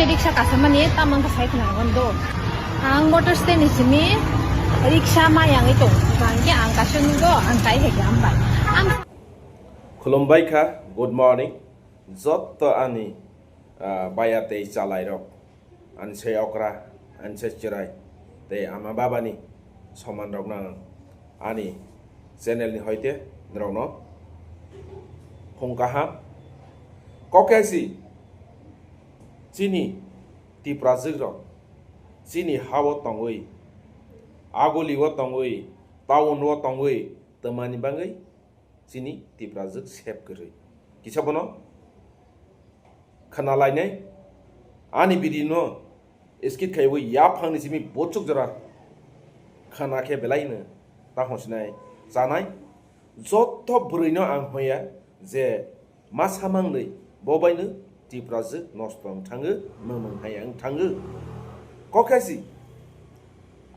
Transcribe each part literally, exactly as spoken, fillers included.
Riksa kasamani tamang kasai khna gon do. Ang motor stand ni simi riksa ma yang itu. Bangke ang kasu nugo ang kai hega ambai. Am Khulumbai kha, good morning. Jotto ani, ah, baya tei chalairok, ani se okra, ani se chwrai, tei ama babani somanrokno ang ani channel ni hoite norokno phung kaham. Kokesi chini Tiprajwk rok chini ha-o tongwi, aguli-o tongwi, town-o tongwi twmani bagwi chini Tiprajwk sep kwrwi. Kisa bono khna lainai, ani video no skip khaiwi yaphangni simi bochuk jora khna khe belai no ta hwnsinai chanai. Jotto bwrwi no ang hoya je masa mangwi bo bai no Tiprajwk nosto wng thango, nwng hai wng thango. Kokesi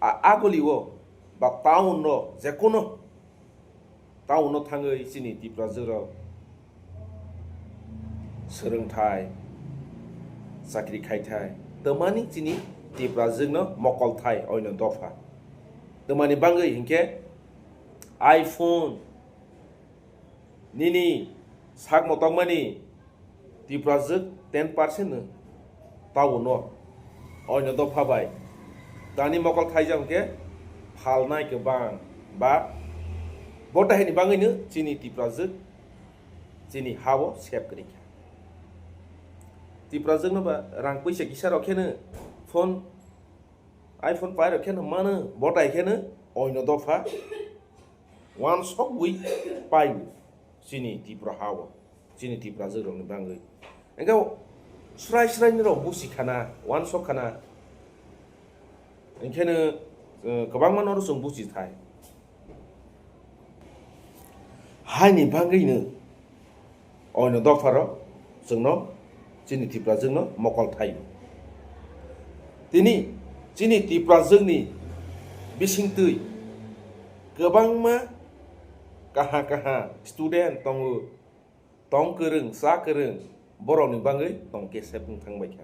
a-, aguli o ba town o je kono town o thangwi chini Tiprajwk rok swrwngthai, chakri khaithai, twmani chini Tiprajwk no mokolthai oino dopha. Twmani bagwi hinkhe iPhone nini sak motokmani Tiprajwk ten percent no town o oino dopha bai tani mokol thaijak hwnkhe phalnai kwbang ba bo tahini bagwino chini Tiprajwk chini ha-o sep kwrwi kha. Tiprajwkno ba rang puisa kisa rok kheno phone, iPhone pai rok kheno mano, botai kheno oino dopha wansokwi pai chini Tripura ha-o, chini Tiprajwk rokni bagwi. Engkhe srai srai ni rok busi khana, wansok khana. Enkheno, eh, kwbangma no chwng buchi thai. Haini bagwino oino dopharo chwngno chini Tiprajwkno mokol thaio. Tini chini Tiprajwkni bisingtwi kwbangma kaha kaha student tongo, tong kwrwng, cha kwrwng, borokni bagwi tong kesep wng thang bai kha.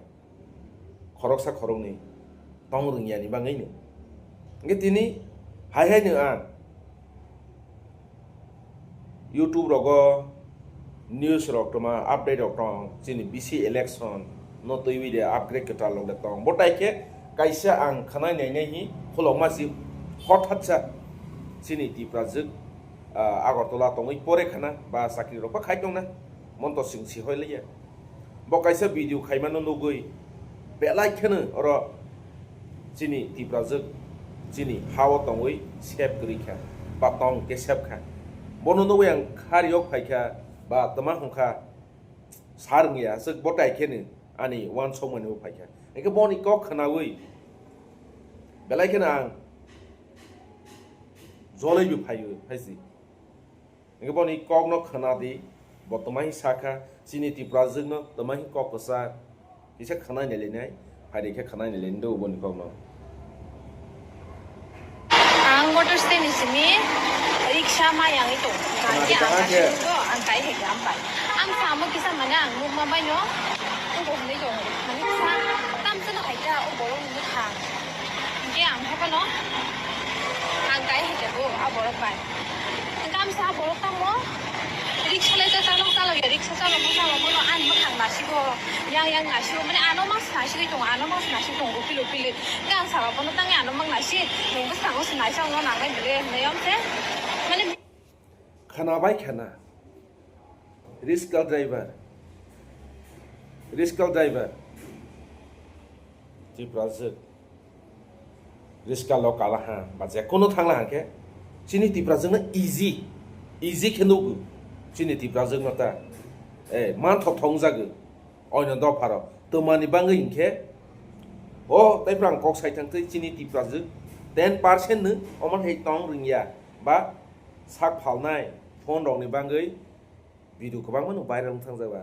Khoroksa khoroknwi tong rwngya ni bagwino. Hwnkhe tini hai haino ang YouTube rogo news rok tongma, update rok tong, chini B C election no twiwi de upgrade kwtal rok de tong. Bo tai khe kaisa ang khwnai nai nai hi khulokma si hothat sa chini Tiprajwk, ah, Agartala tongwi pore khana ba chakri rok ba khai tongna monto sing si hoi laiya. Bo kaisa video khaimano nugwi belai kheno oro chini Tiprajwk chini ha-o tongwi sep kwrwi kha ba tong khe sep kha. Bono nugwi ang khari-o phai kha ba twma hwn kha sar wngya aswk bo tai kheno ani wansokmani bo phai kha. Hwnkhe boni kok khnaui belai kheno ang joloi bo phaiwi phaisi. Hwnkhe boni kokno khna di, bo twmai sakha, chini Tiprajwkno twmai kok kwchak kisa khna nailainai, phaidi khe khna nailainai do boni kokno. Ang motor stand ni simi riksa ma yangwi tong. Khna di, ang kaisa nugo, ang kai hai khe ampai. Ang samo kisa mane ang nukma baino, obo hwnwi tong. Mane kisa tamsano hai khe o borok ni bwkha. Hwnkhe ang haphano ang kai hai khe bo a borok bai. Hwnkhe amsa a borok tamo riksa lai cha chalok chalok ya, riksa chalok chalok bono ani bwkhak nasigo, yang yang nasigo, mane ano mas nasigwi tongo, ano mas nasigwi tongo, upil upil. Hwnkhe ang saka bono tangwi ano mang nasi, nwng bwskango se naisa wngno nangnai bwle hwnwi amse mane. Khwnabai khwna. Riska driver. Riska driver. Tiprajwk. Riska lo kalaha. Ba je kono thangla hangkhe. Chini Tiprajwkno easy. Easy khe nugo. Chini Tiprajwkno ta. Eh, man thok thok wngjago. Oino dopharo twmani bagwi hinkhe, o tei phrang kok sai thangtwi chini Tiprajwk ten percent no omo hai tong rwngya ba sak phalnai phone rokni bagwi video kwbangma no viral wng thangjak ba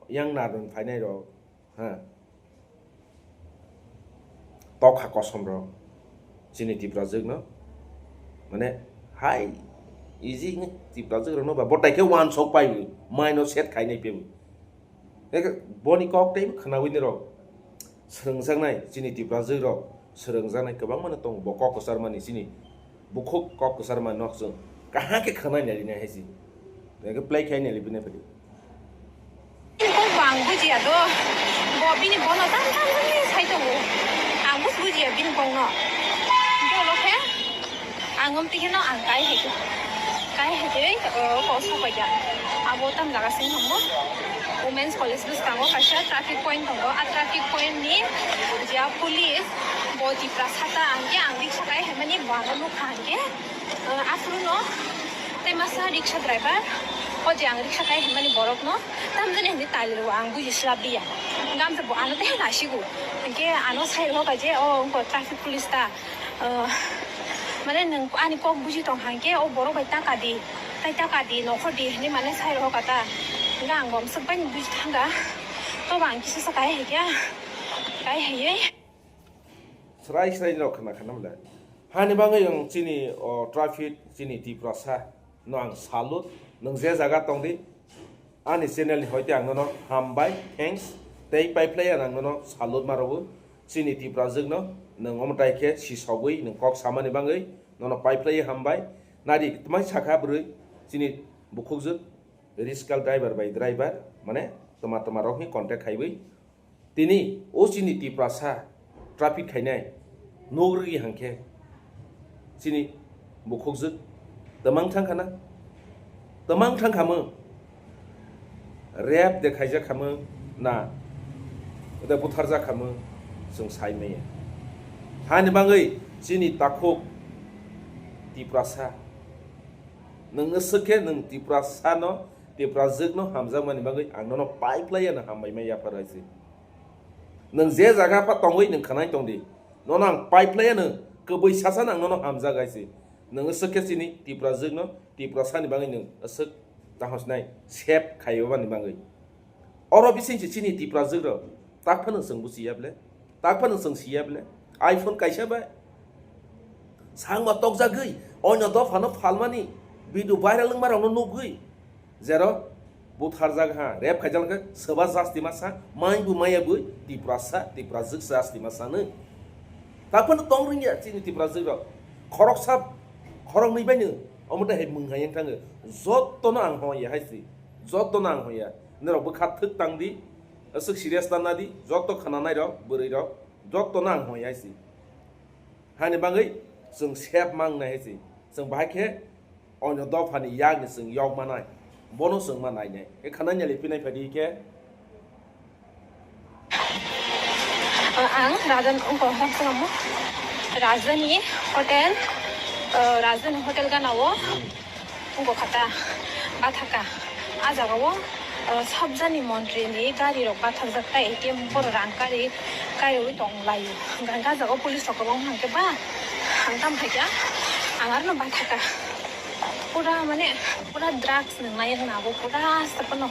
yang narwk phainai rok ha tokha kosom rok chini Tiprajwk no mane hai easy wngwi Tiprajwk rok no ba bo tai khe wansok pai mai no set khainai pebo. Eke boni kok tei khwnawi ni rok. Swrwngjaknai chini Tiprajwk rok swrwngjaknai kwbangma no tongo, bo kok kwcharmani chini bukhuk kok kwcharmani no chwng kaham khe khwnai nai rinai hai se. Eke play khai nai rinai phadi. Kok bo ang bujiya do. Bo bini bono tam tam tam sai tongo. Ang bus bujiya bini kok no. Dolo khe ang umti kheno ang kai hai kai hai o kok sapai ya. Abo tam jaga sing thango. Women's College bwskango kaisa traffic point tongo. A traffic point ni je police bo Tiprasa ta ang khe ang riksa kai hai mani bo ano nukha ang khe. Aphuru no tei masa riksa driver o je ang riksa kai hai mani borok no tamjani hinwi tali rwo ang buji slap liya. Gamsa bo ano tei nasigo. Hinkhe ano sai rwkha je o wngkha traffic police ta. Mane nwng ani kok buji tong hang khe o borok bai taka di, tai taka di, nokhor di hinwi mane sai rwkha ta. Hinkhe ang bo swk bai buji thangkha. Tobo ang kisa sa kai hai khe, kai hai. Srai srai rok khna khna mle. Hani bagwi ang chini o traffic chini Tiprasa no ang salute. Nwng je jaga tong di, ani channel ni hoite ang nono hambai, thanks. Tei pai phlai ang nono salute ma rwo. Chini Tiprajwk no nwng omo tai khe sisogwi nwng kok samani bagwi nono pai phlai hambai. Nari tmai sakha bwrwi chini bukhukjwk riskal driver bai driver mane tma tma rok ni contact khaiwi. Tini o chini Tiprasa traffic khainai nuk rwgwi hangkhe chini bukhukjwk twmang thang khana, twmang thang khamung, rape de khaijak khamung na de butharjak khamung chwng sai maya. Hani bagwi chini takhuk Tiprasa nwng swk khe nwng Tiprasa no, Tiprajwk no hamjakmani bagwi ang nono pai phlai ya no hambai mai yaphar hai se. Nwng je jaga pha tongwi nwng khwnai tong di. Nono ang pai phlai ya no kwbwi sasa nang nono hamjak hai se. Nwng swk khe chini Tiprajwk no, Tiprasa ni bagwi nwng swk tahos nai sep khai bani bagwi. Oro bising se chini Tiprajwk rok tak phano chwng buchi ya ble, tak phano chwng si ya ble. iPhone kaisa bai sangma tokjagwi oino dophano phalmani video viral wngma rokno nukgwi. Jero butharjak ha, rape khaijak khe soba jasti masa, mai bu maya bui, Tiprasa, Tiprajwk jasti masa nung. Taphano tong ringya chini Tiprajwk rok. Khoroksa, khoroknwi baino, omo tei hai mung hai wng thango. Jottono ang hoi ya hai si. Jottono ang hoi ya. Norok bwkha thwk tang di, aswk serious ta na di, jotto khna nai rok, bwrwi rok, jottono ang hoi ya hai si. Hani bagwi chwng sep mang nai hai si. Chwng bahai khe Oino dophani yakni chwng yok manai, bono chwng ma nainai. E khana nyali pinai phadi khe. Ang Rajan ungko hok chwngamo. Rajani hotel, eh, Rajani hotel ganao ungko khata bathaka. A jagao, eh, sabjani montri ni gari rok bathakjak tai, A T M boro rang kari, kari ui tong laio. Hwnkha hwnkhe a jagao police rok kwbang hwnkhe ba, ang tam phaikha, ang arno bathaka. Pura mane pura drugs nwngnai wngna abo pura sa phano.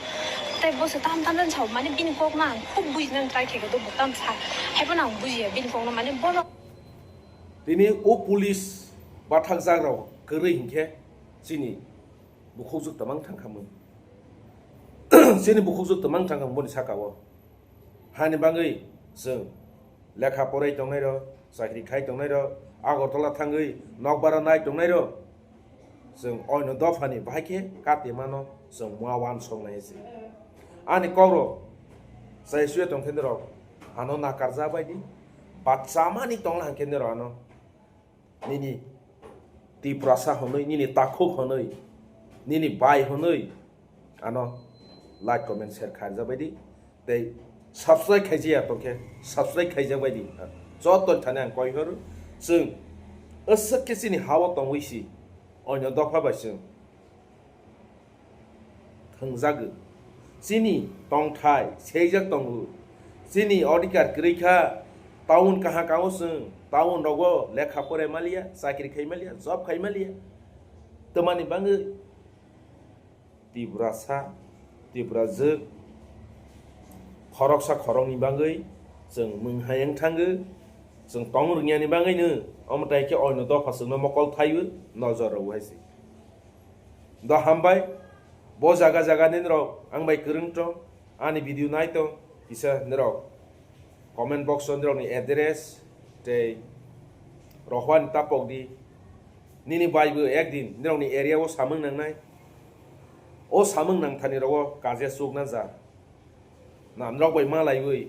Tei bo se tam tam jan sao mane bini kok na ang khub bujina try khe do bo tam sa. Hai phano ang bujiya bini kok no mane bono. Tini o police bathak jak rok kwrwi hinkhe chini bukhukjwk tamang thang khamung. Chini bukhukjwk tamang thang khamung boni saka o. Hani bagwi chwng lekha porai tongnai rok, chakri khai tongnai rok, Agartala thangwi nokbar nai tongnai rok, chwng oino dophani bahai khe katimano chwng mua uansuknai se. Ani kok rok chai suya tong khe norok ano nakarja bai di, bachamani tongna hwn khe norok ano. Nini Tiprasa hwnwi, nini takhuk hwnwi, nini bai hwnwi ano like, comment, share khairjak bai di. Tei subscribe khaijaya tongkhe subscribe khaijak bai di. Joto thani ang koi horo, chwng aswk khe chini ha-o tongwi si, oino dopha bai chwng thwngjagwi. Chini tongthai seijak tongo. Chini odhikar kwrwi kha. Town kaha kao chwng, town rogo lekha porai maliya, chakri khai maliya, job khai maliya. Twmani bagwi Tiprasa, Tiprajwk, khoroksa khoroknwi bagwi chwng mwnghai wng thango. Chwng tong rwngyani bagwino omo tai khe oino dopha chwngno mokol thaio nojor rw hai se. Do hambai, bo jaga jaga ni norok ang bai kwrwng tong, ani video nai tong, kisa norok Comment box o nirokni address tei rohwani tapok di. Nini bai bo ekdin nirokni area o samung nangnai. O samung nangthani rogo kajia chuk na ja. Na norok bai ma laiwi,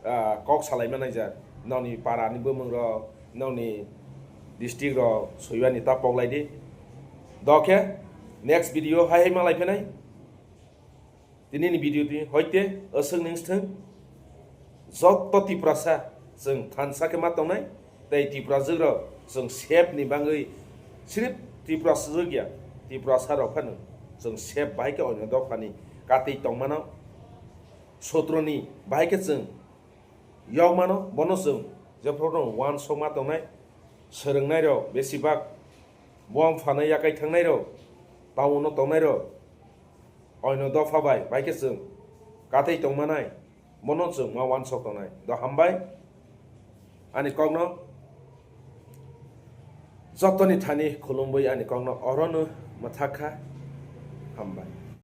ah, kok salai manai ja. Nokni para ni bumung rok, nokni district rok soiwani tapok lai di. Dokhe next video hai hai ma lai phinai. Tini ni video tini hoite aswk ning sthwng. Jotto Tiprasa chwng thansa khe ma tongnai, tei Tiprajwk rok chwng sep ni bangwi srip Tiprajwk ya, Tiprasa rok phano chwng sep bahai khe onyo dophani katwi tongmano, sotroni bahai khe chwng yokmano, bono chwng jephru no uansukma tongnai, swrwngnairok besibak buang phanai yakai thangnairok, town-o tongnairok, oino dopha bai, bai khe chwng kathai tongmanai, bono chwng ma uansuk tongnai. Do hambai, ani kokno jotoni thani khulumwi ani kokno orono mwthakha. Hambai.